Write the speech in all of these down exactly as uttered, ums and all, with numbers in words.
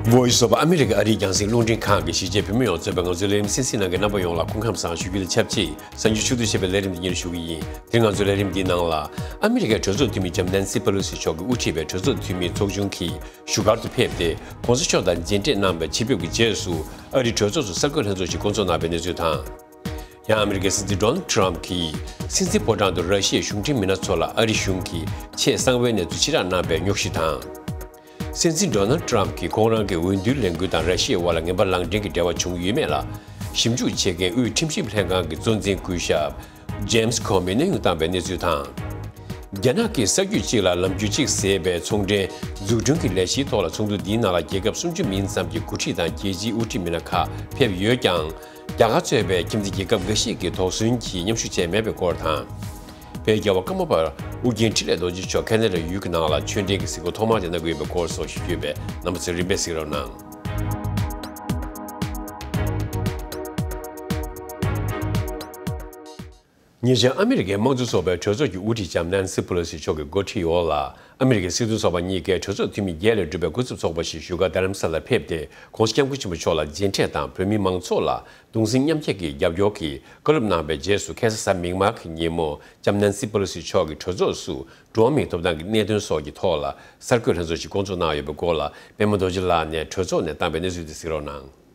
Voice of America ཨ་རིའི་རྒྱང་སྲིང་རླུང་འཕྲིན་ཁང་གི་གཞིས་བྱེས་བོད་མི་ཡོངས་གཙོས་པའི་ང་ཚོའི་ལས་རིམ་གསན་གཟིགས་གནང་མཁན་རྣམ་པ་ཡོངས་ལ་སྐུ་ཁམས་བཟང་ཞུ་རྒྱུ་དང་ཆབས་ཅིག་གསར་འགྱུར་ཕྱོགས་བསྡུས་བྱས་པའི་ལས་རིམ་འདི་ཉིད་ཞུ་གི་ཡིན། དེ་རིང་ང་ཚོའི་ལས་རིམ་འདིའི་ནང་ལ། ཨ་མི་རི་ཀའི་གྲོས་ཚོགས་འཐུས་མི་ལྕམ་ནན་སི་པེ་ལོ་སི་མཆོག་གིས་དབུ་ཁྲིད་པའི་གྲོས་ཚོགས་འཐུས་མིའི་ཚོགས་ཆུང་གིས་བཞུགས་སྒར་དུ་ཕེབས་ཏེ། ྋགོང་ས་མཆོག་དང་མཇལ་འཕྲད་གནང་བའི་ཆེད་ཕེབས་ཀྱི་རྗེས་སུ། ཨ་རིའི་གྲོས་ཚོགས་སུ་གསར་འགོད་ལྷན་ཚོགས་ཤིག་བསྐོང་ཚོགས་གནང་བའི་གནས་ཚུལ་དང་། ཡང་ཨ་མི་རི་ཀའི་སྲིད་འཛིན་ཌོ་ནལ་ཊམ་གྱིས་སྲིད་འཛིན་ཕོ་བྲང་དུ་ར་ཤི་ཡའི་གཞུང་འབྲེལ་མི་སྣ་ཚོ་ལ་ཨ་རིའི་གཞུང་གིས་ཆེས་གསང་བའི་གནས་ཚུལ་ཕྱིར་བསྒྲགས་གནང་བའི་རྙོག་གཞི་དང་། སྲིད་འཛིན་ཌོ་ནལ་ཊམ་གྱིས་ཁོང་རང་གི་འོས་བསྡུའི་ལས་འགུལ་དང་ར་ཤི་ཡའི་དབར་ལ་ངན་པ་ལག་འབྲེལ་གྱི་འབྲེལ་བ་བྱུང་ཡོད་མེད་ལ་ཞིབ་འཇུག་བྱེད་མཁན་དབུས་ཁྲིམས་ཞིབ་ལྷན་ཁང་གི་གཙོ་འཛིན་སྐུ་ཞབས་ཇེམ་སི་ཁོ་མི་གནས་དབྱུང་བཏང་བའི་གནས་ཚུལ་དང་། རྒྱ་ནག་གིས་ས་རྒྱུད་གཅིག་ལ་ལམ་རྒྱུད་གཅིག་ཟེར་བའི་ཚོང་འབྲེལ་འཛུགས་སྐྲུན་གྱི་ལས་གཞིའི་ཐོག་ལ་ཚོགས་འདུ་འདིའི་ནང་ལ་རྒྱལ་ཁབ་སུམ་ཅུ་མིན་ཙམ་གྱི་འགོ་ཁྲིད་དང་རྒྱལ་སྤྱིའི་དབུ་ཁྲིད་མི་སྣ་ཁག་ཕེབས་ཡོད་ཀྱང་། རྒྱ་གར་གཙོས་པའི་ཁྱིམ་མཚེས་རྒྱལ་ཁབ་འགའ་ཤས་ཀྱིས་དོགས་ཟོན་གྱིས་མཉམ་ཞུགས་བྱས་མེད་པའི་སྐོར་དང་། བོད་རྒྱལ་བ་ཀརྨ་པ་ཨོ་རྒྱན་འཕྲིན་ལས་རྡོ་རྗེ་མཆོག་ཁེ་ན་ཌ་ཡུལ་གྱི་ནང་ལ་ཆོས་འབྲེལ་གྱི་གཟིགས་སྐོར་ཐོག་མར་དེ་གནང་གི་ཡོད་པའི་སྐོར་སོགས་ཞུ་རྒྱུ་ཡོད་པས། རྣམ་པ་ཚོས་རིམ་པས་གཟིགས་རོགས་གནང་། ཉེ་ཆར་ཨ་མི་རི་ཀའི་དམངས་གཙོ་ཚོགས་པའི་གྲོས་ཚོགས་ཀྱི་དབུ་ཁྲིད་ལྕམ་ནན་སི་པེ་ལོ་སི་མཆོག་གི་འགོ་ཁྲིད་འོག་ལ། ཨ་མི་རི་ཀའི་སྲིད་དོན་ཚོགས་པ་གཉིས་ཀའི་གྲོས་ཚོགས་འཐུས་མི་བརྒྱད་ལས་གྲུབ་པའི་སྐུ་ཚབ་ཚོགས་པ་ཞིག་བཞུགས་སྒར་རྡ་རམ་ས་ལར་ཕེབས་ཏེ། ྋགོང་ས་ྋསྐྱབས་མགོན་ཆེན་པོ་མཆོག་ལ་མཇལ་འཕྲད་དང་། བོད་མིའི་མང་ཚོགས་ལ་གདུང་སེམས་མཉམ་སྐྱེད་ཀྱི་རྒྱབ་སྐྱོར་གྱི་བཀའ་སློབ་གནང་བའི་རྗེས་སུ། ཁ་སང་གཟའ་མིག་དམར་གྱི་ཉིན་མོ་ལྕམ་ནན་སི་པེ་ལོ་སི་མཆོག་གིས་གྲོས་ཚོགས་སུ་འགྲོ་བ་མིའི་ཐོབ་ཐང་གི་གནད་དོན་སོགས་ཀྱི་ཐོག་ལ་གསར་འགོད་ལྷན་ཚོགས་ཤིག་བསྐོང་ཚོགས་གནང་ཡོད་པའི་སྐོར་ལ། པད་མ་རྡོ་རྗེ་ལགས་ནས་གྲོས་ཚོགས་ནས་བཏང་བའི་གནས་ཚུལ་དེ་གཟིགས་རོགས་གནང་།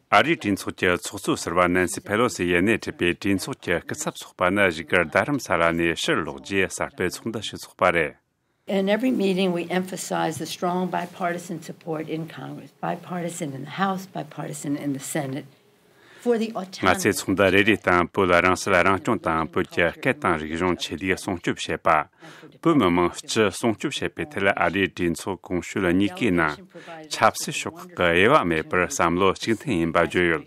ཨ་རིའི་གྲོས་ཚོགས་ཀྱི་ཚོགས་གཙོ་ཟུར་པ་ནན་སི་ཕེ་ལོ་སི་ཡིས་སྣེ་ཁྲིད་པའི་གྲོས་ཚོགས་ཀྱི་སྐུ་ཚབ་ཚོགས་པ་ནི་བཞུགས་སྒར་རྡ་རམ་ས་ལ་ནས་ཕྱིར་ལོག་རྗེས་གསར་སྤེལ་ཚོགས་འདུ་ཞིག་ཚོགས་པ་རེད། In every meeting, we emphasize the strong bipartisan support in Congress, bipartisan in the House, bipartisan in the Senate, for the ང་ཚོས་ཚོགས་འདུ་རེ་རེའི་སྟེང་བོད་ལ་རང་སྲིད་རང་སྐྱོང་དང་། བོད་ཀྱི་སྐད་དང་རིག་གཞུང་ཆེད་ལས་སྲུང་སྐྱོབ་བྱེད་པ། བོད་མི་མང་སྤྱི་སྲུང་སྐྱོབ་བྱེད་པའི་ཐད་ཨ་རིའི་གྲོས་ཚོགས་གོང་ཞུས་གཉིས་ཀའི་ནང་ཆབ་སྲིད་ཕྱོགས་ཁག་གི་དབྱེ་བ་མེད་པར་བསམ་བློ་གཅིག་མཐུན་ཡིན་པ་བརྗོད་ཡོད།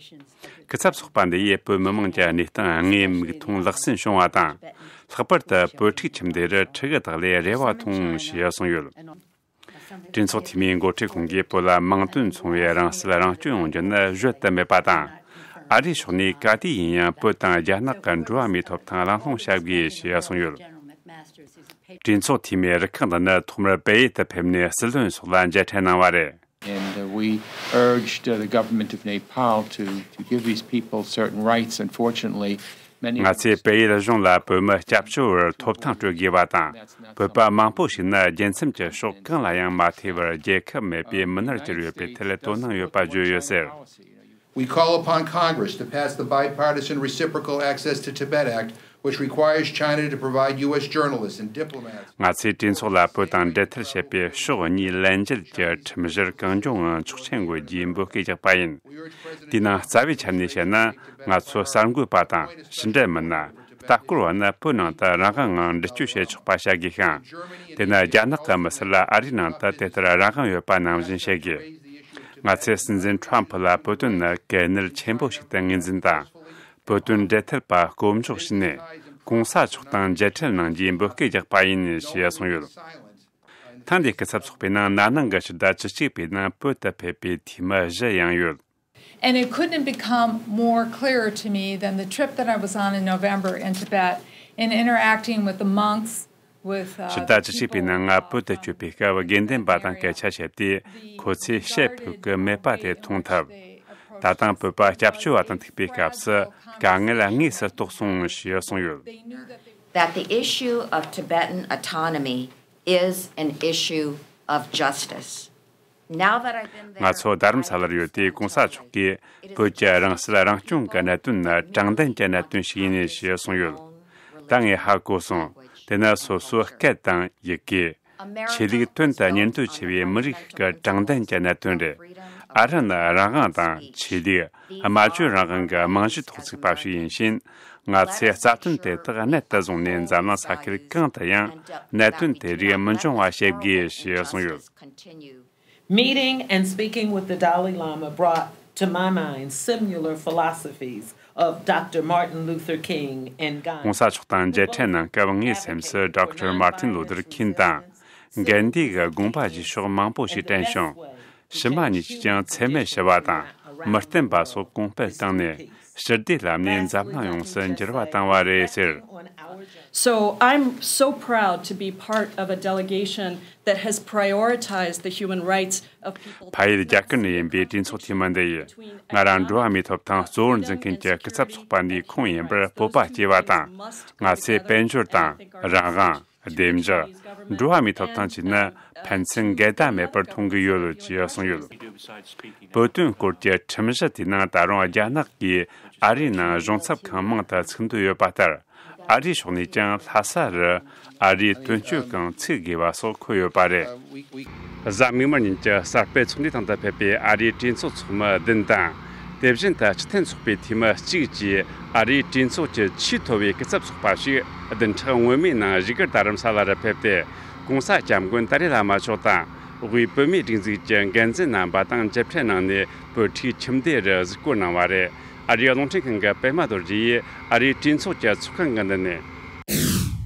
སྐུ་ཚབ་ཚོགས་པ་འདི་ཡིས་བོད་མི་མང་གི་གནས་སྟངས་དངོས་མིག་མཐོང་ལག་ཟིན་བྱུང་བ་དང་། ལྷག་པར་དུ་བོད་ཕྲུག་ཁྱིམ་སྡེ་རུ་ཕྲུ་གུ་དག་ལས་རེ་བ་མཐོང་ཞེས་གསུངས་ཡོད། གྲོས་ཚོགས་འཐུས་མིའི་འགོ་ཁྲིད་ཁོང་གིས་བོད་ལ་མིང་དོན་མཚུངས་པའི་རང་སྲིད་རང་སྐྱོང་ཡོང་རྒྱུ་ནི་གཞོལ་དུ་མེད་པ་དང་། ཨ་རིའི་ཕྱོགས་ནས་ག་དུས་ཡིན་ཡང་བོད་དང་རྒྱ་ནག་གི་འགྲོ་བ་མིའི་ཐོབ་ཐང་གླེང་སློང་བྱ་དགོས་ཞེས་གསུངས་ཡོད། གྲོས་ཚོགས་འཐུས་མིའི་རུ་ཁག་འདི་ནི་ཐོག་མར་པེ་ཡིན་དུ་ཕེབས་ནས་སྲིད་བློན་སོགས་ལ་མཇལ་འཕྲད་གནང་བ་རེད། And uh, we urged uh, the government of Nepal to, to give these people certain rights. Unfortunately, many of ང་ཚོས་པེ་ཡིན་གཞུང་ལ་བོད་མི་སྐྱབས་བཅོལ་བར་ཐོབ་ཐང་སྤྲོད་དགོས་པ་དང་། བོད་པ་མང་པོ་ཞིག་ནི་རྒྱལ་མཚམས་ཀྱི་ཕྱོགས་གང་ལ་ཡང་མ་ཐེ་བར་རྒྱལ་ཁབ་མེད་པའི་མི་སྣར་གྱུར་ཡོད་པའི་ཐད་དོ་སྣང་ཡོད་པ་བརྗོད་ཡོད་ཟེར། We call upon Congress to pass the Bipartisan Reciprocal Access to Tibet Act, which requires China to provide U S journalists and diplomats. ང་ཚོས་གྲོས་ཚོགས་ལ་བོད་དང་འབྲེལ་མཐུད་བྱེད་པའི་ཕྱོགས་གཉིས་ལྷན་རྒྱས་ཀྱི་ཁྲིམས་གཞིར་གང་མགྱོགས་ངང་ཆོག་མཆན་འགོད་རྒྱུའི་འབོད་སྐུལ་རྒྱག་པ་ཡིན། དེའི་ནང་རྩ་བའི་ཆ་ནས་བཤད་ན། ང་ཚོ་གསར་འགོད་པ་དང་ཕྱི་འབྲེལ་མི་སྣ། ལྟ་སྐོར་བ་ནི་བོད་ནང་དུ་རང་དབང་ངང་འདྲི་གཅོད་བྱེད་ཆོག་པ་བྱ་དགོས་ཤིང་། དེ་ནི་རྒྱ་ནག་གི་མི་སེར་ལ་ཨ་རིའི་ནང་དུ་དེ་ལྟར་རང་དབང་ཡོད་པ་ནང་བཞིན་བྱེད་དགོས། ང་ཚོས་སྲིད་འཛིན་ཁྲོམ་ཕུ་ལ་བོད་དོན་ནི་གལ་གནད་ཆེན་པོ་ཞིག་ཏུ་ངོས་འཛིན་དང་། བོད་དོན་འབྲེལ་མཐུད་པ་བསྐོ་འཇོག་བྱས་ནས། ྋགོང་ས་མཆོག་དང་མཇལ་འཕྲད་གནང་རྒྱུའི་འབོད་སྐུལ་རྒྱག་པ་ཡིན་ཞེས་གསུངས་ཡོད། ཐེངས་འདིའི་སྐུ་ཚབ་ཚོགས་པའི་ནང་ན་ནིང་གི་ཕྱི་ཟླ་བཅུ་གཅིག་པའི་ནང་བོད་དུ་ཕེབས་པའི་འཐུས་མི་བཞི་ཡང་ཡོད། And it couldn't have become more clear to me than the trip that I was on in November in Tibet, in interacting with the monks, with uh, ཕྱི་ཟླ་བཅུ་གཅིག་པའི་ནང་ང་བོད་དུ་བསྐྱོད་པའི་སྐབས་དགེ་འདུན་པ་དང་སྐད་ཆ་བཤད་དུས། ཁོ་ཚོས་བཤད་ཕོད་ཀྱི་མེད་པ་དེ་མཐོང་ཐུབ། ད་ཐེངས་བོད་པ་སྐྱབས་བཅོལ་བ་དང་ཐུག་པའི་སྐབས་སུ་དཀའ་ངལ་དངོས་སུ་རྟོགས་སོང་ཞེས་གསུངས་ཡོད། That the issue of Tibetan autonomy is an issue of justice. Now that I've been there, ང་ཚོ་རྡ་རམ་ས་ལར་ཡོད་དུས་ྋགོང་ས་མཆོག་གིས་བོད་ཀྱི་རང་སྲིད་རང་སྐྱོང་གི་གནད་དོན་ནི་དྲང་བདེན་གྱི་གནད་དོན་ཞིག་ཡིན་ཞེས་གསུངས་ཡོད། ད་ངས་ཧ་གོ་སོང་། དེ་ནི་སོ་སོའི་སྐད་དང་ཡི་གེ། ཆོས་ལུགས་དོན་དུ་གཉེན་སྟོན་ཆེ་བའི་མི་རིགས་ཤིག་གི་དྲང་བདེན་གྱི་གནད་དོན་རེད། ཨ་རི་ནི་རང་དབང་དང་ཆོས་ལུགས། སྨྲ་བརྗོད་རང་དབང་གི་རྨང་གཞིའི་ཐོག་བཙུགས་པ་ཞིག་ཡིན་ཕྱིན། ང་ཚོས་རྩ་དོན་དེ་དག་གནད་དུ་བཟུང་ནས་འཛམ་གླིང་ས་ཁུལ་གང་དུ་ཡང་གནད་དོན་དེ་རིགས་མི་འབྱུང་བ་བྱེད་དགོས་ཞེས་གསུངས་ཡོད། Meeting and speaking with the Dalai Lama brought to my mind similar philosophies of Doctor Martin Luther King and Gandhi. ྋགོང་ས་མཆོག་དང་མཇལ་འཕྲད་གནང་སྐབས་ངའི་སེམས་སུ་ཌོག་ཊར་མར་ཏིན་ལུ་ཐར་ཁིང་དང་། གན་དྷི་གི་དགོངས་པ་བཞེས་ཕྱོགས་མང་པོ་ཞིག་དྲན་བྱུང་། ཕྱི་མ་གཉིས་ཀྱིས་ཀྱང་འཚེ་མེད་ཞི་བ་དང་མི་བསྟུན་པ་སོགས་གོང་སྤེལ་བཏང་ནས། ཞི་བདེའི་ལམ་ནས་འཛམ་གླིང་ཡོངས་སུ་འགྱུར་བ་བཏང་བ་རེད་ཟེར། So I'm so proud to be part of a delegation that has prioritized the human rights of people. ཕ་ཡུལ་རྒྱ་གར་ནས་ཡིན་པའི་གྲོས་ཚོགས་འཐུས་མི་འདི་ཡིས་ང་རང་འགྲོ་བ་མིའི་ཐོབ་ཐང་གཙོ་བོར་འཛིན་མཁན་གྱི་སྐུ་ཚབ་ཚོགས་པ་འདིའི་ཁོངས་ཡིན་པར་སྤོབས་པ་སྐྱེ་བ་དང་། ང་ཚོས་དཔལ་འབྱོར་དང་། རང་དབང་། བདེ་འཇགས། འགྲོ་བ་མིའི་ཐོབ་ཐང་བཅས་ནི་ཕན་ཚུན་འགལ་ཟླ་མེད་པར་མཐོང་གི་ཡོད་ཅེས་གསུངས་ཡོད། བོད་དོན་སྐོར་གྱི་ཁྲིམས་གཞི་དེའི་ནང་ད་རུང་རྒྱ་ནག་གིས་ཨ་རིའི་ནང་གཞུང་ཚབ་ཁང་མང་དུ་ཚུགས་འདོད་ཡོད་པ་ལྟར། ཨ་རིའི་ཕྱོགས་ནས་ཀྱང་ལྷ་ས་རུ་ཨ་རིའི་དོན་གཅོད་ཁང་ཚུགས་དགོས་པ་སོགས་འཁོད་ཡོད་པ་རེད། གཟའ་མིག་དམར་ཉིན་གྱི་གསར་སྤེལ་ཚོགས་འདུའི་སྟེང་དུ་ཕེབས་པའི་ཨ་རིའི་གྲོས་ཚོགས་ཚོགས་མི་བདུན་དང་། དེ་བཞིན་དུ་སྤྱི་མཐུན་ཚོགས་པའི་འཐུས་མི་གཅིག་བཅས་ཨ་རིའི་གྲོས་ཚོགས་ཀྱི་ཆེས་མཐོ་བའི་སྐུ་ཚབ་ཚོགས་པ་ཞིག་བདུན་ཕྲག་སྔོན་མའི་ནང་བཞུགས་སྒར་རྡ་རམ་ས་ལ་རུ་ཕེབས་ཏེ། ྋགོང་ས་ྋསྐྱབས་མགོན་ཏཱ་ལའི་བླ་མ་མཆོག་དང་། དབུས་བོད་མིའི་སྒྲིག་འཛུགས་ཀྱི་འགན་འཛིན་རྣམ་པ་དང་མཇལ་འཕྲད་གནང་ནས་བོད་ཕྲུག་ཁྱིམ་སྡེ་རུ་གཟིགས་སྐོར་གནང་བ་རེད། ཨ་རིའི་རླུང་འཕྲིན་ཁང་གི་པད་མ་རྡོ་རྗེ་ཡིས་ཨ་རིའི་གྲོས་ཚོགས་ཀྱི་ཚོགས་ཁང་གི་མདུན་ནས།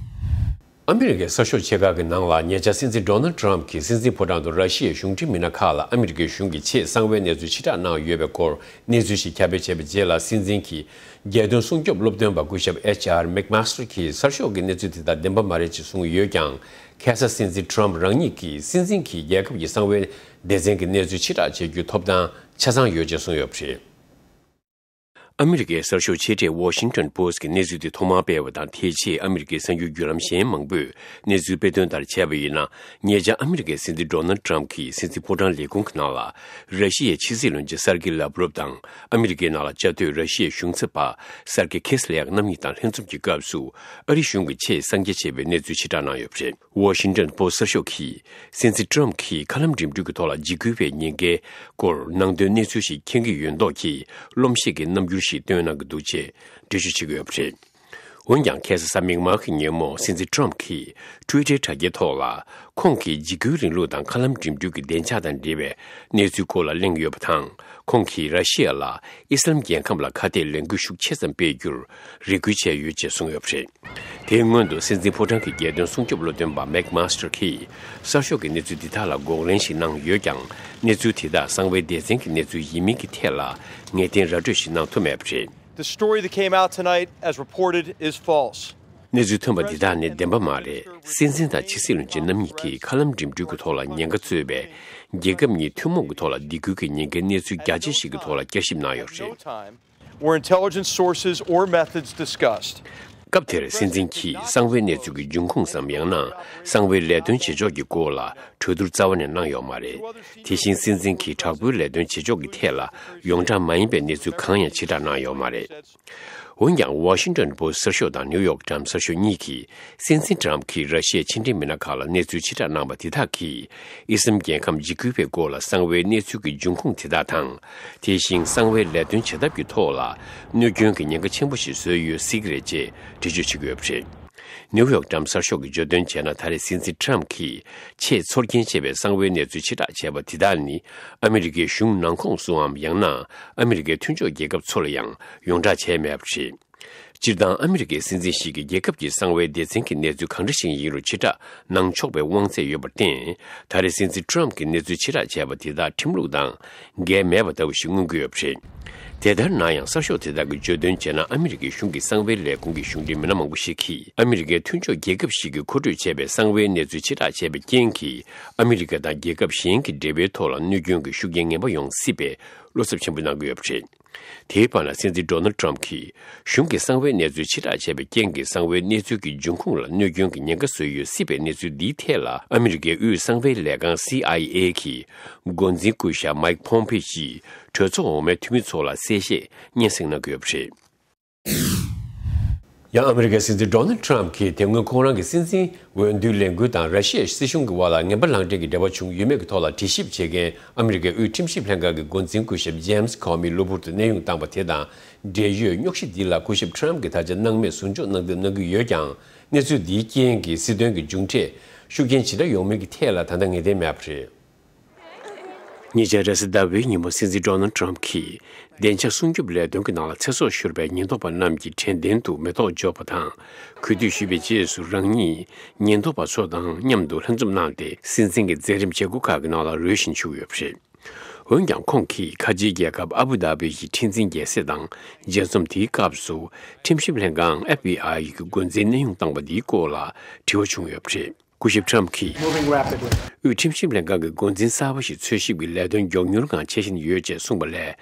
ཨ་མི་རི་ཀའི་གསར་ཤོག་ཆེ་ཁག་གི་ནང་ལ་ཉེ་ཆར་སྲིད་འཛིན་ཌོ་ནལ་ཊམ་གྱིས་སྲིད་འཛིན་ཕོ་བྲང་དུ་ར་ཤི་ཡའི་གཞུང་འབྲེལ་མི་སྣ་ཁག་ལ་ཨ་མི་རི་ཀའི་གཞུང་གིས་ཆེས་གསང་བའི་གནས་ཚུལ་ཕྱིར་བསྒྲགས་གནང་ཡོད་པའི་སྐོར་གནས་ཚུལ་ཞིག་ཁྱབ་སྤེལ་བྱས་པའི་རྗེས་ལ། སྲིད་འཛིན་གྱི་རྒྱལ་དོན་སྲུང་སྐྱོབ་སློབ་སྟོན་པ་སྐུ་ཞབས་ཨེཆ་ཨར་མེག་མཱ་སི་ཊར་གྱིས་གསར་ཤོག་གི་གནས་ཚུལ་དེ་དག་བདེན་པ་མ་རེད་ཅེས་གསུངས་ཡོད་ཀྱང་། ཁ་སང་སྲིད་འཛིན་ཊམ་རང་ཉིད་ཀྱིས་སྲིད་འཛིན་གྱིས་རྒྱལ་ཁབ་ཀྱི་གསང་བའི་སྡེ་ཚན་གྱི་གནས་ཚུལ་ཕྱིར་བསྒྲགས་བྱེད་རྒྱུའི་ཐོབ་ཐང་ཆ་ཚང་ཡོད་ཅེས་གསུངས་ཡོད་པ་རེད། ཨ་མི་རི་ཀའི་གསར་ཤོག་ཆེ་གྲས་ཝ་ཤིང་ཊོན་པོ་སི་ཊི་གིས་གནས་ཚུལ་དེ་ཐོག་མར་སྤེལ་བ་དང་། དེའི་རྗེས་ཨ་མི་རི་ཀའི་གསར་འགྱུར་བརྒྱུད་ལམ་གཞན་མང་པོས་གནས་ཚུལ་སྤེལ་དོན་ལྟར་བྱས་པ་ཡིན་ན། ཉེ་ཆར་ཨ་མི་རི་ཀའི་སྲིད་འཛིན་ཌོ་ནལ་ཊམ་གྱིས་སྲིད་འཛིན་ཕོ་བྲང་ལས་ཁུངས་ཀྱི་ནང་ལ་ར་ཤི་ཡའི་ཕྱི་སྲིད་བློན་ཆེན་སར་ཀི་ལབ་རོབ་དང་། ཨ་མི་རི་ཀའི་ནང་ལ་བཅའ་སྡོད་ར་ཤི་ཡའི་གཞུང་ཚབ་པ་སར་ཀི་ཁེ་སི་ལེག་རྣམ་གཉིས་དང་ལྷན་འཛོམས་ཀྱི་སྐབས་སུ། ཨ་རིའི་གཞུང་གིས་ཆེས་གསང་རྒྱ་ཆེ་བའི་གནས་ཚུལ་ཕྱིར་བསྒྲགས་གནང་ཡོད་པ་རེད། ཝ་ཤིང་ཊོན་པོ་སི་ཊི་གསར་ཤོག་གིས། སྲིད་འཛིན་ཊམ་གྱིས་མཁའ་ལམ་འགྲིམ་འགྲུལ་གྱི་ཐོག་ལ་འཇིགས་སྐུལ་བའི་ཉེན་ཁའི་སྐོར་ནང་དོན་གནས་ཚུལ་ཞིག་མཁྱེན་གྱི་ཡོད་མདོག་གིས། རློམ་གཞིག་གི་རྣམ་འགྱུར་ཞིག་སྟོན་གནང་གི་འདུག་ཅེས་འགྲེལ་བརྗོད་བྱེད་ཀྱི་ཡོད་པ་རེད། འོན་ཀྱང་། ཁ་སང་གཟའ་མིག་དམར་གྱི་ཉིན་མོ། སྲིད་འཛིན་ཊམ་གྱིས་ཊུ་ཝི་ཊར་དྲ་རྒྱའི་ཐོག་ལ། ཁོང་གིས་འཇིགས་སྐུལ་རིང་ལུགས་དང་མཁའ་ལམ་འགྲིམ་འགྲུལ་གྱི་བདེ་འཇགས་དང་འབྲེལ་བའི་གནས་ཚུལ་སྐོར་ལ་གླེང་ཡོད་པ་དང་། ཁོང་གིས་ར་ཤི་ཡ་ལ་ཨི་སི་ལམ་རྒྱལ་ཁམས་ལ་ཁ་གཏད་ལས་འགུལ་ཤུགས་ཆེ་ཙམ་སྤེལ་རྒྱུར་རེ་སྐུལ་བྱས་ཡོད་ཅེས་གསུངས་ཡོད་པ་རེད། དེའི་སྔོན་དུ། སྲིད་འཛིན་ཕོ་བྲང་གི་རྒྱལ་དོན་སྲུང་སྐྱོབ་སློབ་སྟོན་པ་མེག་མཱ་སི་ཊར་གྱིས་གསར་ཤོག་གི་གནས་ཚུལ་འདི་དག་ལ་འགོག་རིན་ཞིག་གནང་ཡོད་ཀྱང་། གནས་ཚུལ་དེ་དག་གསང་བའི་སྡེ་ཚན་གྱི་གནས་ཚུལ་ཡིན་མིན་གྱི་ཐད་ལ་ངེས་གཏན་ར་སྤྲོད་ཞིག་གནང་ཐུབ་མེད་པ་རེད། The story that came out tonight, as reported, is false. གནས་ཚུལ་ཐོན་པ་འདི་དག་ནི་བདེན་པ་མ་རེད། སྲིད་འཛིན་དང་ཕྱི་སྲིད་བློན་ཆེན་རྣམ་གཉིས་ཀྱིས་མཁའ་ལམ་འགྲིམ་འགྲུལ་གྱི་ཐོག་ལ་ཉེན་ཁ་གཙོས་པའི་རྒྱལ་ཁབ་གཉིས་ཐུན་མོང་གི་ཐོག་ལ་སྡིགས་སྐུལ་གྱི་ཉེན་ཁའི་གནས་ཚུལ་རྒྱ་ཆེ་ཞིག་གི་ཐོག་ལ་བསྐྱར་ཞིབ་གནང་ཡོད་པ་རེད། Where intelligence sources or methods discussed. སྐབས་དེར་སྲིད་འཛིན་གྱིས་གསང་བའི་གནས་ཚུལ་གྱི་འབྱུང་ཁུངས་སམ། ཡང་ན་གསང་བའི་ལས་དོན་བྱེད་ཕྱོགས་ཀྱི་སྐོར་ལ་གྲོས་བསྡུར་རྩ་བ་ནས་གནང་ཡོད་མ་རེད། དེ་བཞིན་སྲིད་འཛིན་གྱིས་དྲག་པོའི་ལས་དོན་བྱེད་ཕྱོགས་ཀྱི་ཐད་ལ་ཡོངས་གྲགས་མ་ཡིན་པའི་གནས་ཚུལ་གང་ཡང་ཕྱིར་བསྒྲགས་གནང་ཡོད་མ་རེད། འོན་ཀྱང་། ཝ་ཤིང་ཊོན་པོ་སི་ཊི་གསར་ཤོག་དང་ནིའུ་ཡོག་ཊའིམ་སི་གསར་ཤོག་གཉིས་ཀྱིས། སྲིད་འཛིན་ཊམ་གྱིས་ར་ཤི་ཡའི་ཕྱི་འབྲེལ་མི་སྣ་ཁག་ལ་གནས་ཚུལ་ཕྱིར་བསྒྲགས་གནང་བ་དེ་དག་གིས། ཨི་སི་ལམ་རྒྱལ་ཁམས་འཇིགས་སྐུལ་བའི་སྐོར་ལ་གསང་བའི་གནས་ཚུལ་གྱི་འབྱུང་ཁུངས་དེ་དག་དང་། དེ་བཞིན་གསང་བའི་ལས་དོན་བྱེད་ཐབས་ཀྱི་ཐོག་ལ་གནོད་སྐྱོན་གྱི་ཉེན་ཁ་ཆེན་པོ་ཞིག་བཟོས་ཡོད་སྲིད་ཀྱི་རེད་ཅེས་འགྲེལ་བརྗོད་བྱེད་ཀྱི་ཡོད་པ་རེད། ནིའུ་ཡོག་ཊའིམ་སི་གསར་ཤོག་གིས་བརྗོད་དོན་བྱས་ན། ད་རེས་སྲིད་འཛིན་ཊམ་གྱིས་ཆེས་ཚོར་སྐྱེན་ཆེ་བའི་གསང་བའི་གནས་ཚུལ་ཕྱིར་བསྒྲགས་བྱས་པ་དེ་དག་ནི། ཨ་མི་རི་ཀའི་གཞུང་ནང་ཁོངས་སུའམ། ཡང་ན་ཨ་མི་རི་ཀའི་མཐུན་ཕྱོགས་རྒྱལ་ཁབ་ཚོ་ལ་ཡང་ཡོངས་བསྒྲགས་བྱས་མེད་པ་རེད། སྤྱིར་བཏང་ཨ་མི་རི་ཀའི་སྲིད་འཛིན་ཞིག་གིས་རྒྱལ་ཁབ་ཀྱི་གསང་བའི་སྡེ་ཚན་གྱི་གནས་ཚུལ་གང་འདྲ་ཞིག་ཡིན་རུང་ཕྱིར་བསྒྲགས་གནང་ཆོག་པའི་དབང་ཚད་ཡོད་པར་བརྟེན། ད་རེས་སྲིད་འཛིན་ཊམ་གྱིས་གནས་ཚུལ་ཕྱིར་བསྒྲགས་བྱས་པ་དེ་དག་ཁྲིམས་ལུགས་དང་འགལ་མེད་པ་ལྟ་བུ་ཞིག་མངོན་གྱི་ཡོད་པ་རེད། དེ་ལྟར་ན་ཡང་། གསར་ཤོག་དེ་དག་གིས་བརྗོད་དོན་བྱས་ན། ཨ་མི་རི་ཀའི་གཞུང་གི་གསང་བའི་ལས་ཁུངས་ཀྱི་གཞུང་འབྲེལ་མི་སྣ་མང་པོ་ཞིག་གིས། ཨ་མི་རི་ཀའི་མཐུན་ཕྱོགས་རྒྱལ་ཁབ་ཞིག་གིས་མཁོ་སྤྲོད་བྱས་པའི་གསང་བའི་གནས་ཚུལ་ཕྱིར་བསྒྲགས་བྱས་པའི་རྐྱེན་གྱིས། ཨ་མི་རི་ཀ་དང་རྒྱལ་ཁབ་གཞན་གྱི་འབྲེལ་བའི་ཐོག་ལ་གནོད་སྐྱོན་གྱི་ཤུགས་རྐྱེན་ངན་པ་ཡོང་སྲིད་པའི་བློ་འཚབ་ཆེན་པོ་གནང་གི་ཡོད་པ་རེད། དེའི་བར་ན། སྲིད་འཛིན་ཌོ་ནལ་ཊམ་གྱིས་གཞུང་གི་གསང་བའི་གནས་ཚུལ་ཕྱིར་བསྒྲགས་བྱས་པའི་རྐྱེན་གྱིས། གསང་བའི་གནས་ཚུལ་གྱི་འབྱུང་ཁུངས་ལ་གནོད་སྐྱོན་གྱི་ཉེན་ཁ་བཟོས་ཡོད་སྲིད་པའི་གནས་ཚུལ་འདིའི་ཐད་ལ། ཨ་མི་རི་ཀའི་དབུས་གསང་བའི་ལས་ཁང་སི་ཨའི་ཨེ་གིས་འགོ་འཛིན་སྐུ་ཞབས་མའིག་ཕོམ་ཕེ་ཡིས་གྲོས་ཚོགས་འོག་མའི་འཐུས་མི་ཚོ་ལ་གསལ་བཤད་སྙན་སེང་གནང་གི་ཡོད་པ་རེད། ཡང་ཨ་མི་རི་ཀའི་སྲིད་འཛིན་ཌོ་ནལ་ཊམ་གྱིས་དེ་སྔོན་ཁོང་རང་གི་སྲིད་འཛིན་འོས་བསྡུའི་ལས་འགུལ་དང་ར་ཤི་ཡའི་སྲིད་གཞུང་གི་དབར་ལ་ངན་པ་ལངས་འབྲས་ཀྱི་འབྲེལ་བ་བྱུང་ཡོད་མེད་ཀྱི་ཐོག་ལ་དྲི་ཞིབ་བྱེད་མཁན་ཨ་མི་རི་ཀའི་དབུས་ཁྲིམས་ཞིབ་ལྷན་ཁང་གི་འགོ་འཛིན་སྐུ་ཞབས་ཇེམ་སི་ཁོ་མི་གློ་བུར་དུ་གནས་དབྱུང་བཏང་བ་དེ་དང་འབྲེལ་ཡོད་རྙོག་གཞི་འདི་ལ་སྐུ་ཞབས་ཊམ་གྱིས་ད་ཆ་སྣང་མེད་ཟུར་འཇོག་གནང་འདོད་གནང་གི་ཡོད་ཀྱང་། གནས་ཚུལ་འདིའི་རྐྱེན་གྱིས་སྲིད་དོན་གྱི་མཇུག་འབྲས་ཤུགས་རྐྱེན་ཇི་འདྲ་ཡོང་མིན་གྱི་ཐད་ལ་ད་ལྟ་ངེས་གཏན་མེད་པ་རེད། ཉེ་ཆར་རེས་གཟའ་ཟླ་བའི་ཉིན་མོ་སྲིད་འཛིན་ཌོ་ནལ་ཊམ་གྱིས་བདེ་འཇགས་སྲུང་སྐྱོབ་ལས་དོན་གྱི་ནང་ལ་ཚེ་སྲོག་ཤོར་བའི་ཉེན་རྟོག་པ་རྣམས་ཀྱི་དྲན་རྟེན་དུ་མེ་ཏོག་འབྱོར་བ་དང་། གུས་འདུད་ཞུས་པའི་རྗེས་སུ་རང་ཉིད་ཉེན་རྟོག་པ་ཚོ་དང་མཉམ་དུ་ལྷན་འཛོམས་གནང་སྟེ། སྲིད་འཛིན་གྱི་མཛད་རིམ་བྱེད་སྒོ་ཁག་གི་ནང་ལ་རོལ་བཞིན་བཞུགས་ཡོད་པ་རེད། འོན་ཀྱང་ཁོང་གིས་ཁ་ཆེའི་རྒྱལ་ཁབ་ཨ་བུ་དྷ་བི་ཡི་ཁྲི་འཛིན་རྒྱལ་སྲས་དང་མཇལ་འཛོམས་དེའི་སྐབས་སུ་ཁྲིམས་ཞིབ་ལྷན་ཁང་ཨེཕ་བི་ཨའི་གི་འགོ་འཛིན་གནས་དབྱུང་བཏང་པ་འདིའི་སྐོར་ལ་དྲི་བ་བྱུང་ཡོད་པ་རེད། སྐུ་ཞབས་ཊམ་གྱིས། Moving rapidly. དབུས་ཁྲིམས་ཞིབ་ལྷན་ཁང་གི་འགོ་འཛིན་གསར་པ་ཞིག་འཚོལ་ཞིབ་ཀྱི་ལས་དོན་མགྱོགས་མྱུར་ངང་བྱེད་བཞིན་ཡོད་ཅེས་གསུངས་པ་ལས།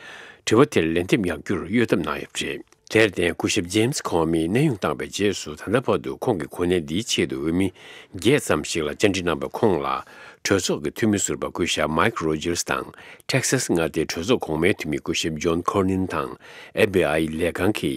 དྲི་བ་དེར་ལན་འདེབས་ཡག་རྒྱུར་གཡོལ་ཐབས་གནང་ཡོད་པ་རེད། དེར་བརྟེན་སྐུ་ཞབས་ཇེམ་སི་ཁོ་མི་གནས་དབྱུང་བཏང་པའི་རྗེས་སུ་ད་ལྟ་བར་དུ་ཁོང་གི་གོ་གནས་འདིའི་ཆེད་དུ་འོས་མི་བརྒྱད་ཙམ་ཞིག་ལ་བཅར་འདྲི་གནང་བའི་ཁོངས་ལ། གྲོས་ཚོགས་ཀྱི་འཐུས་མི་ཟུར་པ་སྐུ་ཞབས་མའིག་རོ་ཇར་སི་དང་། ཊེག་སཱ་སི་མངའ་སྡེའི་གྲོས་ཚོགས་གོང་མའི་འཐུས་མི་སྐུ་ཞབས་ཇོན་ཁོར་ནིན་དང་། ཨེཕ་བི་ཨའི་ལས་ཁང་གི་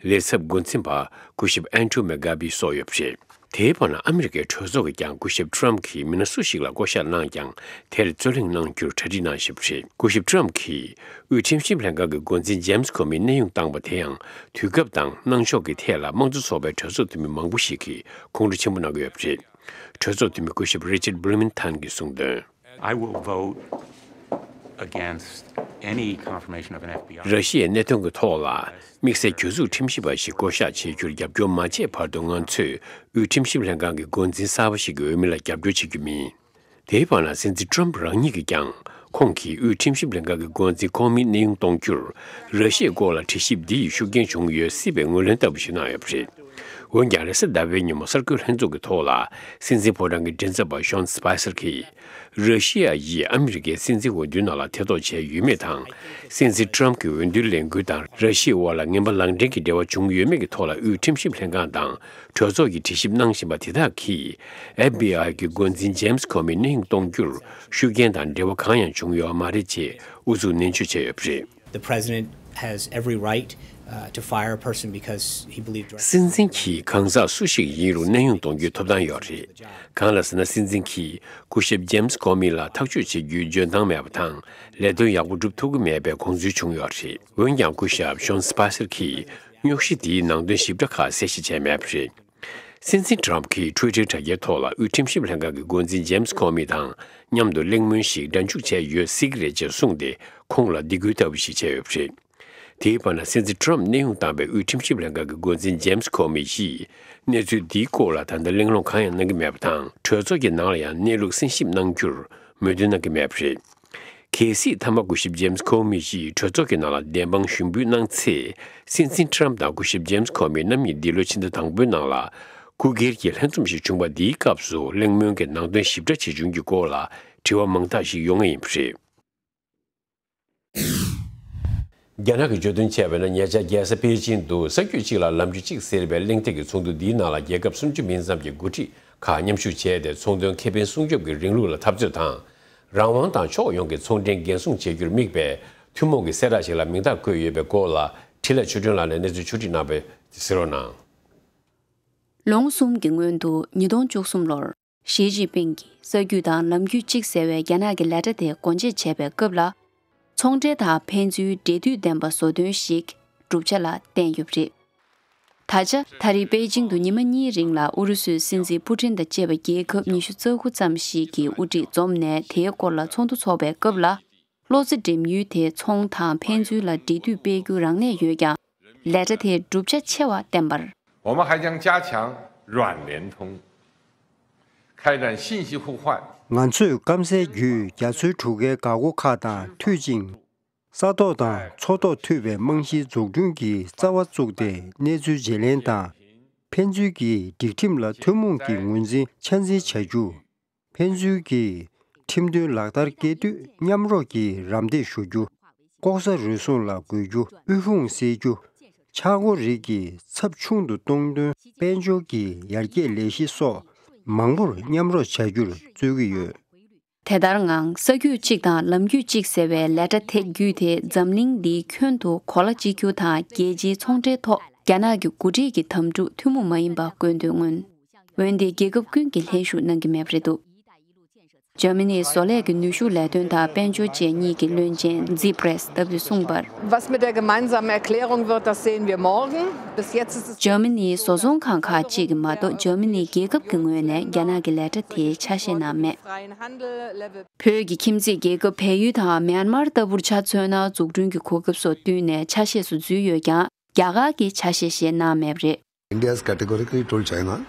ལས་ཚབ་འགོ་འཛིན་པ་སྐུ་ཞབས་ཨན་ཌྲུ་མེག་གྷ་བི་སོགས་ཡོད་པ་རེད། དེའི་བར་ན་ཨ་མི་རི་ཀའི་གྲོས་ཚོགས་ཀྱིས་ཀྱང་སྐུ་ཞབས་ཊམ་གྱིས་མི་སྣ་སུ་ཞིག་ལ་བསྐོ་གཞག་གནང་ཀྱང་དེར་རྩོད་གླེང་གནང་རྒྱུར་གྲ་སྒྲིག་གནང་བཞིན་པ་རེད། སྐུ་ཞབས་ཊམ་གྱིས་དབུས་ཁྲིམས་ཞིབ་ལྷན་ཁང་གི་འགོ་འཛིན་ཇེམ་སི་ཁོ་མི་གནས་དབྱུང་བཏང་པ་དེ་ཡང་དུས་སྐབས་དང་གནང་ཕྱོགས་ཀྱི་ཐད་ལ་དམངས་གཙོ་ཚོགས་པའི་གྲོས་ཚོགས་འཐུས་མི་མང་པོ་ཞིག་གིས་ཁོང་ཁྲོ་ཆེན་པོ་གནང་གི་ཡོད་པ་རེད། གྲོས་ཚོགས་འཐུས་མི་སྐུ་ཞབས་རི་ཅར་བྷུ་ལུ་མིན་ཐན་གྱིས་གསུངས་དོན། I will vote against any confirmation of an F B I. ར་ཤི་ཡའི་གནད་དོན་གྱི་ཐོག་ལ་དམིགས་བསལ་གྱོད་འཛུགས་ཁྲིམས་ཞིབ་པ་ཞིག་བསྐོ་གཞག་བྱེད་རྒྱུར་རྒྱབ་སྐྱོར་མ་བྱས་བར་དུ་ང་ཚོས་དབུས་ཁྲིམས་ཞིབ་ལྷན་ཁང་གི་འགོ་འཛིན་གསར་པ་ཞིག་གི་འོས་མི་ལ་རྒྱབ་སྐྱོར་བྱེད་རྒྱུ་མིན། དེའི་བར་ན་སྲིད་འཛིན་ཊམ་རང་ཉིད་ཀྱིས་ཀྱང་ཁོང་གིས་དབུས་ཁྲིམས་ཞིབ་ལྷན་ཁང་གི་འགོ་འཛིན་ཁོ་མི་གནས་དབྱུང་གཏོང་རྒྱུར་ར་ཤི་ཡའི་སྐོར་ལ་དྲི་ཞིབ་འདི་ཡི་ཤུགས་རྐྱེན་བྱུང་ཡོད་སྲིད་པའི་ངོས་ལེན་ལྟ་བུ་ཞིག་གནང་ཡོད་པ་རེད། འོན་ཀྱང་རེས་གཟའ་ཟླ་བའི་ཉིན་མོ་གསར་འགོད་ལྷན་ཚོགས་ཀྱི་ཐོག་ལ་སྲིད་འཛིན་ཕོ་བྲང་གི་མགྲིན་ཚབ་པ་ཤོན་སི་པ་སར་གྱིས། ར་ཤི་ཡ་ཡིས་ཨ་མི་རི་ཀའི་སྲིད་འཛིན་འོས་བསྡུའི་ནང་ལ་ཐེ་གཏོགས་བྱས་ཡོད་མེད་དང་། སྲིད་འཛིན་ཊམ་གྱི་འོས་བསྡུའི་ལས་འགུལ་དང་ར་ཤི་ཡའི་དབར་ལ་ངན་པ་ལག་འབྲེལ་གྱི་འབྲེལ་བ་བྱུང་ཡོད་མེད་ཀྱི་ཐོག་ལ་དབུས་ཁྲིམས་ཞིབ་ལྷན་ཁང་དང་གྲོས་ཚོགས་ཀྱིས་དྲི་ཞིབ་གནང་བཞིན་པ་དེ་དག་གིས་ཨེཕ་བི་ཨའི་གི་འགོ་འཛིན་ཇེམ་སི་ཁོ་མི་གནས་དབྱུང་གཏོང་རྒྱུར་ཤུགས་རྐྱེན་དང་འབྲེལ་བ་གང་ཡང་བྱུང་ཡོད་མ་རེད་ཅེས་ཨུ་ཚུགས་ནན་བརྗོད་བྱས་ཡོད་པ་རེད། The president has every right, uh, to fire a person because he believed directly. སྲིད་འཛིན་གྱིས་གང་ཟག་སུ་ཞིག་ཡིན་རུང་གནས་དབྱུང་གཏོང་རྒྱུའི་ཐོབ་ཐང་ཡོད་རེད། གང་ལ་ཟེར་ན་སྲིད་འཛིན་གྱིས་སྐུ་ཞབས་ཇེམ་སི་ཁོ་མི་ལ་ཐག་གཅོད་བྱེད་རྒྱུའི་འཇོན་ཐང་མེད་པ་དང་ལས་དོན་ཡག་པོ་སྒྲུབ་ཐུབ་ཀྱི་མེད་པའི་དགོངས་ཚུལ་བྱུང་ཡོད་རེད། འོན་ཀྱང་སྐུ་ཞབས་ཤོན་སི་པ་སར་གྱིས་རྙོག་གཞི་འདིའི་ནང་དོན་ཞིབ་ཕྲ་ཁག་གསལ་བཤད་བྱས་མེད་པ་རེད། སྲིད་འཛིན་ཊམ་གྱིས་ཊུ་ཝི་ཊར་དྲ་རྒྱའི་ཐོག་ལ་དབུས་ཁྲིམས་ཞིབ་ལྷན་ཁང་གི་འགོ་འཛིན་ཇེམ་སི་ཁོ་མི་དང་མཉམ་དུ་གླེང་མོལ་ཞིག་སྒྲ་འཇུག་བྱས་ཡོད་སྲིད་ཀྱི་རེད་ཅེས་གསུངས་ཏེ་ཁོང་ལ་སྡིགས་སྐུལ་ལྟ་བུ་ཞིག་བྱས་ཡོད་པ་རེད། དེའི་བར་ན་སྲིད་འཛིན་ཊམ་གནས་དབྱུང་བཏང་པའི་དབུས་ཁྲིམས་ཞིབ་ལྷན་ཁང་གི་འགོ་འཛིན་ཇེམ་སི་ཁོ་མི་ཡིས་གནས་ཚུལ་འདིའི་སྐོར་ལ་ད་ལྟ་གླེང་སློང་གང་ཡང་གནང་གི་མེད་པ་དང་གྲོས་ཚོགས་ཀྱི་ནང་ལ་ཡང་གནས་ལུགས་གསན་ཞིབ་གནང་རྒྱུར་མོས་མཐུན་གནང་གི་མེད་པ་རེད། གལ་སྲིད་མཐའ་མ་སྐུ་ཞབས་ཇེམ་སི་ཁོ་མི་ཡིས་གྲོས་ཚོགས་ཀྱི་ནང་ལ་བདེན་དཔང་ཞུ་འབུལ་གནང་ཚེ། སྲིད་འཛིན་ཊམ་དང་སྐུ་ཞབས་ཇེམ་སི་ཁོ་མི་རྣམ་གཉིས་འདི་ལོའི་ཕྱི་ཟླ་དང་པོའི་ནང་ལ་སྐུ་སྒེར་གྱི་ལྷན་འཛོམས་ཤིག་བྱུང་བ་འདིའི་སྐབས་སུ་གླེང་མོལ་གྱི་ནང་དོན་ཞིབ་ཕྲ་ཇི་བྱུང་གི་སྐོར་ལ་དྲི་བ་མང་དག་ཞིག་ཡོང་ངེས་ཡིན་པ་རེད། རྒྱ་ནག་གིས་བརྗོད་དོན་བྱས་པ་ན་ཉེ་ཆར་རྒྱལ་ས་པེ་ཅིང་དུ་ས་རྒྱུད་གཅིག་ལ་ལམ་རྒྱུད་གཅིག་ཟེར་བའི་གླེང་སྟེགས་ཀྱི་ཚོགས་འདུ་འདིའི་ནང་ལ་རྒྱལ་ཁབ་སུམ་ཅུ་མིན་ཙམ་གྱི་འགོ་ཁྲིད་ཁག་མཉམ་ཞུགས་བྱས་ཏེ་ཚོང་དོན་ཁེ་ཕན་སྲུང་སྐྱོབ་ཀྱི་རིང་ལུགས་ལ་འཐབ་རྩོད་དང་། རང་དབང་དང་ཕྱོགས་ཡོངས་ཀྱི་ཚོང་འབྲེལ་འགན་སྲུང་བྱེད་རྒྱུར་དམིགས་པའི་ཐུན་མོང་གི་གསལ་བསྒྲགས་ཤིག་ལ་མིང་རྟགས་བཀོད་ཡོད་པའི་སྐོར་ལ་འཕྲིན་ལས་ཆོས་སྒྲོན་ལགས་ནས་གནས་ཚུལ་ཕྱོགས་སྒྲིག་གནང་བ་གཟིགས་རོགས་གནང་། ལོ་ངོ་གསུམ་གྱི་སྔོན་དུ་ཉིས་སྟོང་བཅུ་གསུམ་ལོར། ཞི་ཅིན་ཕིང་གིས་ས་རྒྱུད་དང་ལམ་རྒྱུད་གཅིག་ཟེར་བའི་རྒྱ་ནག་གི་ལས་གྲྭ་དེ་སྒོ་འབྱེད་བྱས་པའི་སྐབས་ལ། ཚོང་འབྲེལ་དང་ཕན་ཚུན་འབྲེལ་མཐུད་ལྡན་པ་བཟོ་འདུན་ཞིག་བསྒྲུབ་བྱ་ལ་བརྟེན་ཡོད་པ་རེད། ད་ཆ་ད་རེས་པེ་ཅིང་དུ་ཉི་མ་གཉིས་རིང་ལ་ཨུ་རུ་སུའི་སྲིད་འཛིན་པུ་ཏིན་དང་བཅས་པ་རྒྱལ་ཁབ་ཉི་ཤུ་རྩ་དགུ་ཙམ་ཞིག་གིས་དབུ་ཁྲིད་འཛོམས་ནས་དེའི་སྐོར་ལ་ཚོགས་འདུ་འཚོགས་པའི་སྐབས་ལ། བློ་རྩེ་འགྲེམས་ཡུལ་དེ་ཚོང་དང་ཕན་ཚུན་ལ་འབྲེལ་མཐུད་སྤེལ་རྒྱུ་རང་གནས་ཡོད་ཀྱང་། ལས་གྲྭ་དེས་བསྒྲུབ་བྱ་ཆེ་བ་བསྟན་པར། 我们还将加强软联通，开展信息互换。 ང་ཚོས་སྐམ་སའི་བརྒྱུད་རྒྱ་མཚོའི་གྲུ་ཁའི་འགག་སྒོ་ཁག་དང་མཐུད་ཅིང་། ས་ཐོག་དང་མཚོ་ཐོག་མཐུད་པའི་རྨང་གཞིའི་འཛུགས་སྐྲུན་གྱི་རྩ་བ་བཙུགས་ཏེ་གནས་ཚུལ་བརྗེ་ལེན་དང་། ཕན་ཚུན་གྱི་སྒྲིག་ཁྲིམས་ལ་ཐུན་མོང་གི་ངོས་འཛིན་ཆ་འཛིན་བྱ་རྒྱུ། ཕན་ཚུན་གྱི་ཁྲིམས་དོན་ལག་བསྟར་སྐྱེལ་དུས་མཉམ་རོགས་ཀྱི་རམ་འདེགས་ཞུ་རྒྱུ། ལྐོག་ཟ་རུལ་སུངས་ལ་རྒོལ་རྒྱུ། དབུལ་ཕོངས་སེལ་རྒྱུ། ཆག་སྒོ་རིགས་ཀྱི་ཚབས་ཆུང་དུ་གཏོང་དོན། དཔལ་འབྱོར་གྱི་ཡར་རྒྱས་ལས་གཞི་སོགས་མང་པོར་མཉམ་རོགས་བྱ་རྒྱུར་བརྩོན་གྱི་ཡོད། དེ་ལྟར་ངང་ས་རྒྱུད་གཅིག་དང་ལམ་རྒྱུད་གཅིག་ཟེར་བའི་ལས་གྲྭ་དེ་བརྒྱུད་དེ་འཛམ་གླིང་འདིའི་ཁྱོན་དུ་གོ་ལ་གཅིག་གྱུར་དང་རྒྱལ་སྤྱིའི་ཚོང་འབྲེལ་ཐོག་རྒྱ་ནག་གི་འགོ་ཁྲིད་ཀྱི་དམ་ཕྲུག་ཐུན་མོང་མ་ཡིན་པ་དགོས་འདོད་མངོན། འོན་ཏེ་རྒྱལ་ཁབ་ཀུན་གྱིས་ལྷན་ཞུགས་གནང་གི་མེད་པ་རེད་འདུག་འཇར་མ་ནིའི་བཟོ་ལས་ཀྱི་ནུས་ཤུགས་ལས་དོན་དང་དཔལ་འབྱོར་བཅས་གཉིས་ཀྱི་བློན་ཆེན་ཛི་པྲེས་ལྟ་བུས་གསུངས་པར། Was mit der gemeinsamen Erklärung wird, das sehen wir morgen. Bis jetzt ist es འཇར་མ་ནིའི་བཟོ་ཚོང་ཁང་ཁག་ཅིག་གིས་མ་གཏོགས་འཇར་མ་ནིའི་རྒྱལ་ཁབ་ཀྱི་ངོས་ནས་རྒྱ་ནག་གི་ལས་གྲྭ་དེའི་ཆ་ཤས་ནང་མེད། Freien Handel, Level བོད་ཀྱི་ཁྱིམ་མཚེས་རྒྱལ་ཁབ་བལ་ཡུལ་དང་མྱན་མར་ལྟ་བུར་ཆ་མཚོན་ན་འཛུགས་སྐྲུན་གྱི་གོ་སྐབས་སོགས་བསྟུན་ནས་ཆ་ཤས་སུ་འཛུལ་ཡོད་ཀྱང་རྒྱ་གར་གྱི་ཆ་ཤས་ཤིག་གནང་མེད་པ་རེད། India has categorically told China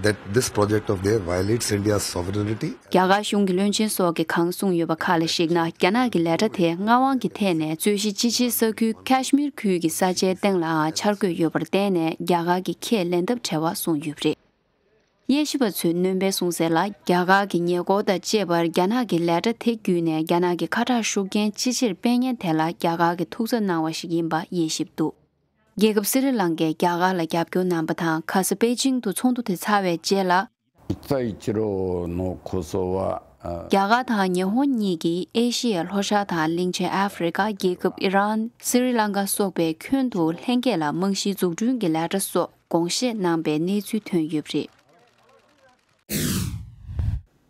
that this project of their violates India's sovereignty. རྒྱ་གར་གཞུང་གི་བློན་ཆེན་སོགས་ཀྱིས་གང་གསུངས་ཡོད་པ་ཁག་ལ་གཞིགས་ན། རྒྱ་ནག་གི་ལས་གྲྭ་དེས་མངའ་དབང་གི་ཐད་ནས་རྩོད་གཞི་སྤྱི་བྱེའི་ས་ཁུལ་ཀཱ་ཤི་མིར་ཁུལ་གྱི་ས་ཆའི་སྟེང་ལའང་འཆར་འགོད་ཡོད་པར་བརྟེན་ནས། རྒྱ་གར་གྱིས་ཁས་ལེན་ཐབས་བྲལ་བ་གསུངས་ཡོད་པ་རེད། དབྱེ་ཞིབ་པ་ཚོས་སྣོན་པའི་གསུང་གསལ་ལ། རྒྱ་གར་གྱི་ཉེ་འཁོར་དང་བཅས་པར་རྒྱ་ནག་གི་ལས་གྲྭ་དེ་བརྒྱུད་ནས་རྒྱ་ནག་གི་ཁ་དྲག་ཤུགས་རྐྱེན་ཅི་ཆེར་སྤེལ་མཁན་དེ་ལ་རྒྱ་གར་གྱིས་ཐུགས་འཚབ་གནང་བ་ཞིག་ཡིན་པ་དབྱེ་ཞིབ་འདུག་རྒྱལ་ཁབ་སི་རི་ལང་ཀས་རྒྱ་གར་ལ་རྒྱབ་སྐྱོར་གནང་པ་དང་། ཁ་ས་པེ་ཅིང་དུ་ཚོགས་འདུ་དེ་ཚར་བའི་རྗེས་ལ། 在一路のコソボは、あ རྒྱ་གར་དང་ཉི་ཧོང་གཉིས་ཀྱིས་ཨེ་ཤི་ཡའི་ལྷོ་ཤར་དང་གླིང་ཆེན་ཨ་ཧྥེ་རི་ཀ་རྒྱལ་ཁབ་ཨི་རན། སི་རི་ལང་ཀ་སོགས་པའི་ཁྱོན་དུ་ལྷན་རྒྱས་ལ་རྨང་གཞིའི་འཛུགས་སྐྲུན་གྱི་ལས་གྲྭ་སོགས་དགོངས་བཞེས་གནང་པའི་གནས་ཚུལ་ཐོན་ཡོད་པ་རེད།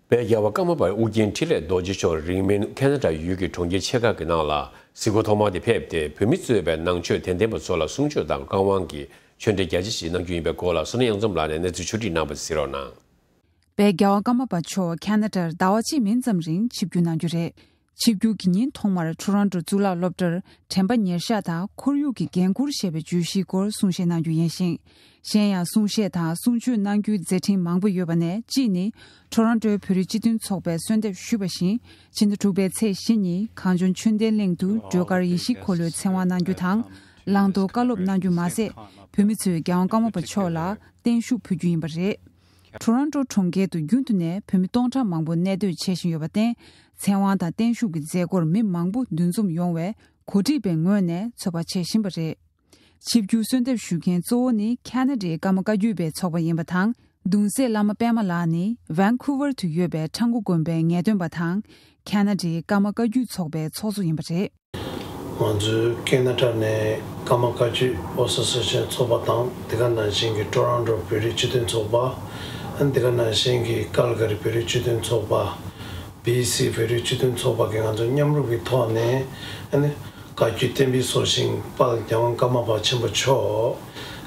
དཔལ་རྒྱལ་བ་ཀརྨ་པ་ཨོ་རྒྱན་འཕྲིན་ལས་རྡོ་རྗེ་མཆོག་རིང་མིན་ཁེ་ན་ཌ་ཡུལ་གྱི་གྲོང་ཁྱེར་ཆེ་ཁག་གི་ནང་ལ་གཟིགས་སྐོར་ཐོག་མ་དེ་ཕེབས་ཏེ། བོད་མི་གཙོས་པའི་ནང་ཆོས་དད་ལྡན་པ་ཚོ་ལ་གསུང་ཆོས་དང་བཀའ་དབང་གི་ཆོས་འབྲེལ་རྒྱ་ཆེ་ཞིག་གནང་རྒྱུ་ཡིན་པའི་སྐོར་ལ། བསོད་ནམས་གཡང་འཛོམས་ལགས་ནས་གནས་ཚུལ་ཕྱོགས་སྒྲིག་གནང་བ་གཟིགས་རོགས་གནང་། དཔལ་རྒྱལ་བ་ཀརྨ་པ་མཆོག་ཁེ་ན་ཌར་ཟླ་བ་གཅིག་མིན་ཙམ་རིང་ཆིབས་བསྒྱུར་གནང་རྒྱུ་རེད། ཆིབས་བསྒྱུར་གྱི་ཉིན་ཐོག་མར་ཊོ་རོན་ཊོ་གཙུག་ལག་སློབ་གྲྭར་དྲན་པ་ཉེར་བཞག་དང་ཁོར་ཡུག་གི་འགན་འཁུར་ཞེས་པའི་བརྗོད་གཞིའི་སྐོར་གསུང་བཤད་གནང་རྒྱུ་ཡིན་ཞིང་། གཞན་ཡང་གསུང་བཤད་དང་གསུང་ཆོས་གནང་རྒྱུའི་མཛད་འཕྲིན་མང་པོ་ཡོད་པ་ནས། གཅིག་ནི། ཊོ་རོན་ཊོའི་བོད་རིགས་སྤྱི་མཐུན་ཚོགས་པས་གསོལ་འདེབས་ཞུས་པ་བཞིན། ཕྱི་ཟླ་དྲུག་པའི་ཚེས་བཞི་ཉིན་གངས་ལྗོངས་ཆོས་ལྡན་གླིང་དུ་སྒྲོལ་དཀར་ཡེ་ཤེས་འཁོར་ལོའི་ཚེ་དབང་གནང་རྒྱུ་དང་། བླང་དོར་བཀའ་སློབ་གནང་རྒྱུ་མ་ཟད། བོད་མི་ཚོས་རྒྱལ་དབང་ཀརྨ་པ་མཆོག་ལ་བརྟན་བཞུགས་ཕུལ་རྒྱུ་ཡིན་པ་རེད། ཊོ་རོན་ཊོ་གྲོང་ཁྱེར་དུ་རྒྱུན་དུ་ནས་བོད་མི་སྟོང་ཕྲག་མང་པོ་གནས་སྡོད་བྱེད་བཞིན་ཡོད་པར་བརྟེན། ཚེ་དབང་དང་བརྟན་བཞུགས་ཀྱི་མཛད་སྒོར་མི་མང་པོ་འདུ་འཛོམས་ཡོང་བས། གོ་སྒྲིག་པའི་ངོས་ནས་ཚོད་དཔག་བྱེད་བཞིན་པ་རེད། ཆིབས་བསྒྱུར་གསོལ་འདེབས་ཞུ་མཁན་གཙོ་བོ་ནི་ཁེ་ན་ཌའི་ཀརྨ་བཀའ་བརྒྱུད་པའི་ཚོགས་པ་ཡིན་པ་དང་། གདུང་སྲས་བླ་མ་པད་མ་ལགས་ནི་ཝན་ཁུ་ཝར་དུ་ཡོད་པའི་ཁྲ་འགུ་དགོན་པའི་ངེས་སྟོན་པ་དང་། ཁེ་ན་ཌའི་ཀརྨ་བཀའ་བརྒྱུད་ཚོགས་པའི་ཚོགས་གཙོ་ཡིན་པ་རེད། ང་ཚོའི་ཁེ་ན་ཌ་ནས་ཀརྨ་བཀའ་བརྒྱུད་ཨོ་སོ་སི་ཨེ་ཤན་ཚོགས་པ་དང་། དེ་ག་ནང་བཞིན་གྱི་ཊོ་རོན་ཊོ་བོད་རིགས་སྤྱི་མཐུན་ཚོགས་པ། ཨ་ནི་དེ་ག་ནང་བཞིན་གྱི་ཀལ་ག་རི་བོད་རིགས་སྤྱི་མཐུན་ཚོགས་པ། བི་སི་བོད་རིགས་སྤྱི་མཐུན་ཚོགས་པ་གི་ང་ཚོ་མཉམ་རུབ་ཀྱི་ཐོག་ནས། ཨ་ནི་བཀའ་བརྒྱུད་བསྟན་པའི་སྲོག་ཤིང་དཔལ་རྒྱལ་དབང་ཀརྨ་པ་ཆེན་པོ་མཆོག་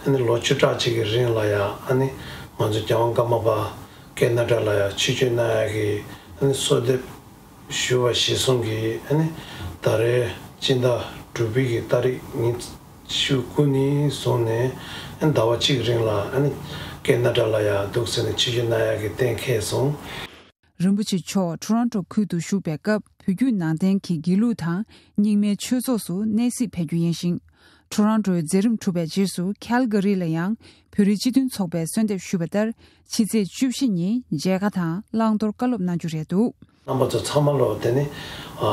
ཨ་ནི་ལོ་བཅུ་ཕྲག་གཅིག་གི་རིང་ལ་ཡ། ཨ་ནི་ང་ཚོ་རྒྱལ་དབང་ཀརྨ་པ་ཁེ་ན་ཌ་ལ་ཡ་ཆིབས་བསྒྱུར་གནང་ཡ་གི་ཨ་ནི་གསོལ་འདེབས་ཞུ་བ་གཞིར་བཟུང་གིས། ཨ་ནི་ད་རེས་སྤྱི་ཟླ་དྲུག་པའི་གི་ཏ་རིག་ཉི་ཤུ་དགུ་ནས་བཟུང་ནས། ཨ་ནི་ཟླ་བ་གཅིག་རིང་ལ་ཨ་ནི་ཁེ་ན་ཌ་ལ་ཡ་འདུག་ཟེར་ནས་ཆིབས་བསྒྱུར་གནང་ཡ་གི་གཏན་འཁེལ་སོང་། རིན་པོ་ཆེ་མཆོག་ཊོ་རོན་ཊོ་ཁུལ་དུ་བཞུགས་པའི་སྐབས། བོད་བརྒྱུད་ནང་བསྟན་གྱི་དགེ་ལུགས་དང་རྙིང་མའི་ཆོས་ཚོགས་སུ་གནས་གཟིགས་ཕེབས་རྒྱུ་ཡིན་ཞིང་། ཊོ་རོན་ཊོའི་མཛད་རིམ་གྲུབ་པའི་རྗེས་སུ་ཁལ་ག་རི་ལ་ཡང་བོད་རིགས་སྤྱི་མཐུན་ཚོགས་པས་གསོལ་འདེབས་ཞུས་པ་ལྟར། ཕྱི་ཚེས་བཅུ་བཞི་ཉིན་མཇལ་ཁ་དང་བླང་དོར་བཀའ་སློབ་གནང་རྒྱུ་རེད་འདུག་རྣམ་པ་ཚོ་ཚང་མ་ལོ་དེ་ནི་ཨ་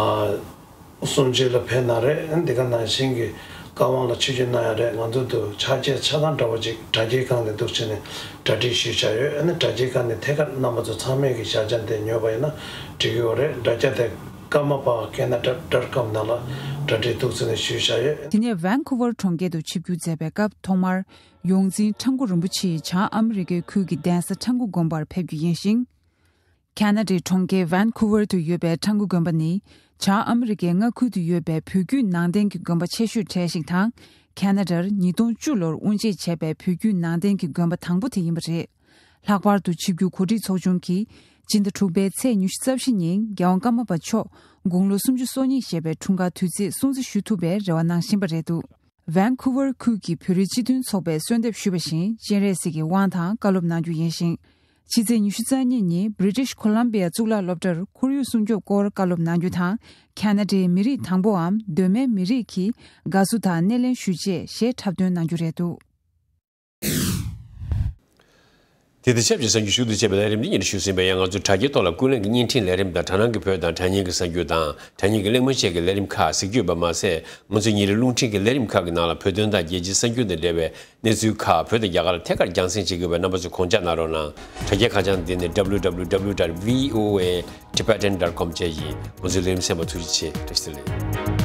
གསུང་ཆོས་ལ་ཕེབས་ན་རེད། འདི་ག་ནང་བཞིན་གྱི་བཀའ་དབང་ལ་ཆིབས་བསྒྱུར་གནང་ཡ་རེད། ང་ཚོ་དུ་ཕྱག་འཁྱེར་ཆ་ཚང་འདྲ་བོ་ཅིག་གྲ་རྒྱས་ཁང་ནས་འདུག་བྱས་ནས་གྲ་སྒྲིག་ཞུས་བཞག་ཡོད། ཨ་ནི་དྲ་རྒྱའི་སྒང་ནས་ཐད་ཀར་རྣམ་པ་ཚོ་ཚང་མས་ཀྱི་བཞག་བྱ་དེ་ཉོས་པ་ཡིན་ན་འགྲིག་གི་ཡོད་རེད། དྲ་རྒྱ་དེ་ཀརྨ་པ་ཁེ་ན་ཌ་ཌོཊ་ཀོམ་ནང་ལ་གྲ་སྒྲིག་འདུག་བྱས་ནས་ཞུས་བཞག་ཡོད། དེ་ནས་ཝན་ཁུ་ཝར་གྲོང་ཁྱེར་དུ་ཆིབས་བསྒྱུར་མཛད་པའི་སྐབས། ཐོག་མར་ཡོངས་འཛིན་ཁྲ་འགུ་རིན་པོ་ཆེ་ཡིས་བྱང་ཨ་མི་རི་ཀའི་ཁུལ་གྱི་གདན་ས་ཁྲ་འགུ་དགོན་པར་ཕེབས་རྒྱུ་ཡིན་ཞིང་། ཁེ་ན་ཌའི་གྲོང་ཁྱེར་ཝན་ཁུ་ཝར་དུ་ཡོད་པའི་ཁྲ་འགུ་དགོན་པ་ནི། བྱང་ཨ་མི་རི་ཀའི་མངའ་ཁུལ་དུ་ཡོད་པའི་བོད་བརྒྱུད་ནང་བསྟན་གྱི་དགོན་པ་ཆེ་ཤོས་གྲས་ཤིག་དང་། ཁེ་ན་ཌར་ཉིས་སྟོང་བཅུ་ལོར་དབུ་འབྱེད་བྱས་པའི་བོད་བརྒྱུད་ནང་བསྟན་གྱི་དགོན་པ་དང་པོ་དེ་ཡིན་པ་རེད། ལྷག་པར་དུ་ཆིབས་བསྒྱུར་གོ་སྒྲིག་ཚོགས་ཆུང་གིས་སྤྱི་ཟླ་དྲུག་པའི་ཚེས་ཉི་ཤུ་རྩ་བཞི་ཉིན་རྒྱལ་དབང་ཀརྨ་པ་མཆོག་དགུང་ལོ་སུམ་ཅུ་སོ་གཉིས་བཞེས་པའི་འཁྲུངས་སྐར་དུས་ཚིགས་སྲུང་བརྩི་ཞུ་ཐུབ་པའི་རེ་བ་གནང་བཞིན་པ་རེད་འདུག་ཝན་ཁུ་ཝར་ཁུལ་གྱི་བོད་རིགས་སྤྱི་མཐུན་ཚོགས་པས་གསོལ་འདེབས་ཞུས་པ་བཞིན། སྤྱན་རས་གཟིགས་ཀྱི་དབང་དང་བཀའ་སློབ་གནང་རྒྱུ་ཡིན་ཞིང་། ཕྱི་ཚེས་ཉི་ཤུ་རྩ་གཉིས་ཉིན་བྷི་རི་ཊིཤ་ཁོ་ལམ་བི་ཡ་གཙུག་ལག་སློབ་གྲྭར་ཁོར་ཡུག་སྲུང་སྐྱོབ་སྐོར་བཀའ་སློབ་གནང་རྒྱུ་དང་། ཁེ་ན་ཌའི་མི་རིགས་དང་པོའམ་གདོད་མའི་མི་རིགས་ཀྱི་དགའ་བསུ་དང་སྣེ་ལེན་ཞུས་རྗེས་གཞས་འཁྲབ་སྟོན་གནང་རྒྱུ་རེད་འདུག་དེ་དང་ཆབས་ཅིག་གསར་འགྱུར་ཞུ་གཏུག་བྱས་པའི་ལས་རིམ་འདི་ཉིད་ཞུ་ཟིན་པ་ཡང་། ང་ཚོའི་དྲ་རྒྱའི་ཐོག་ལ་ཀུན་གླེང་གི་བརྙན་འཕྲིན་ལས་རིམ་དང་། དྲ་སྣང་གི་བོད་དང་དྲ་བརྙན་གྱི་གསར་འགྱུར་དང་། དྲ་བརྙན་གྱི་གླེང་མོལ་བཅས་ཀྱི་ལས་རིམ་ཁག་གཟིགས་རྒྱུ་ཡོད་པ་མ་ཟད། ང་ཚོའི་ཉིན་རེའི་རླུང་འཕྲིན་གྱི་ལས་རིམ་ཁག་གི་ནང་ལ་བོད་དོན་དང་རྒྱལ་སྤྱིའི་གསར་འགྱུར་དང་འབྲེལ་བའི་གནས་ཚུལ་ཁག་བོད་དང་རྒྱ་གར་ལ་ཐད་ཀར་རྒྱང་སྲིང་བྱེད་དགོས་པས། རྣམ་པ་ཚོས་དགོངས་འཇགས་གནང་རོགས་གནང་། དྲ་རྒྱའི་ཁ་བྱང་འདི་ནི་W W W dot V O A Tibetan dot com བཅས་ཡིན། ང་ཚོའི་ལས་རིམ་གསན་པར་ཐུགས་རྗེ་ཆེ། བཀྲ་ཤིས་བདེ་ལེགས།